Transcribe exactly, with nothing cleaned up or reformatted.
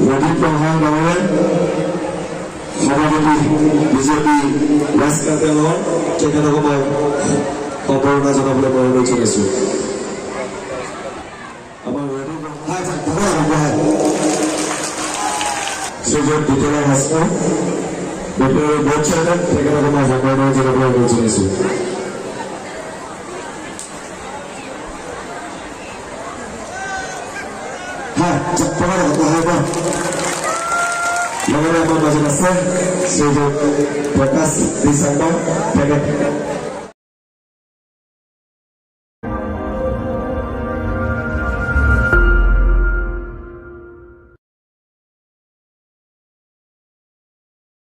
Radip Ronghang Gawe, সভাপতি BJP west Karbi আংলং, তেখেতক মই সম্বৰ্ধনা জনাবলৈ মই অনুৰোধ জনাইছো। আমাৰ ৰাজীৱ, হয়, হয়, হয়, হয়। শ্ৰীযুত বিদ্যালয় হাজৰিকা, বিদ্যালয়ৰ বৰ্ড চেয়াৰমেন, তেখেতক মই সম্বৰ্ধনা জনাবলৈ অনুৰোধ জনাইছো। হয়, চকপকৰ কথা হয় বা। লগতে আমাৰ মাজত আছে শ্ৰীযুত প্ৰকাশ ডি চাংমা, তেখেত